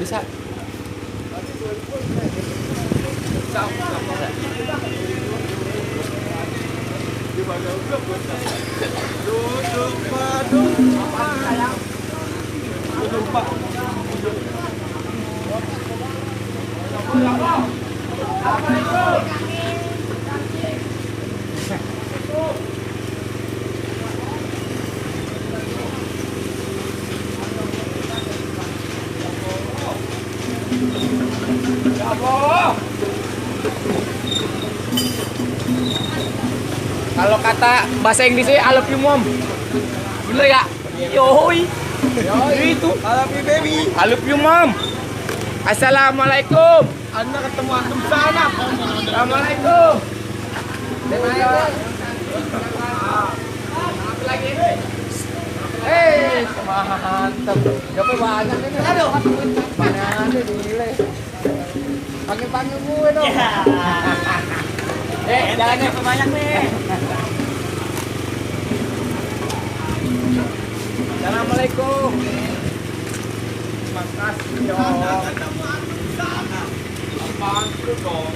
Bisa. Duduk padung sayang. Duduk Pak. Kalau kata bahasa Inggrisnya I love you mom. Bener ya? Yoi. Itu. I love you baby. I love you mom. Assalamualaikum. Anda ketemu antum sana. Assalamualaikum. Lagi. Mantap. Dapat banyak ini. Aduh, mana ada nilai. Panggil gue dong. Jalannya banyak nih. Assalamualaikum. Makasih dong. Apaan itu dong?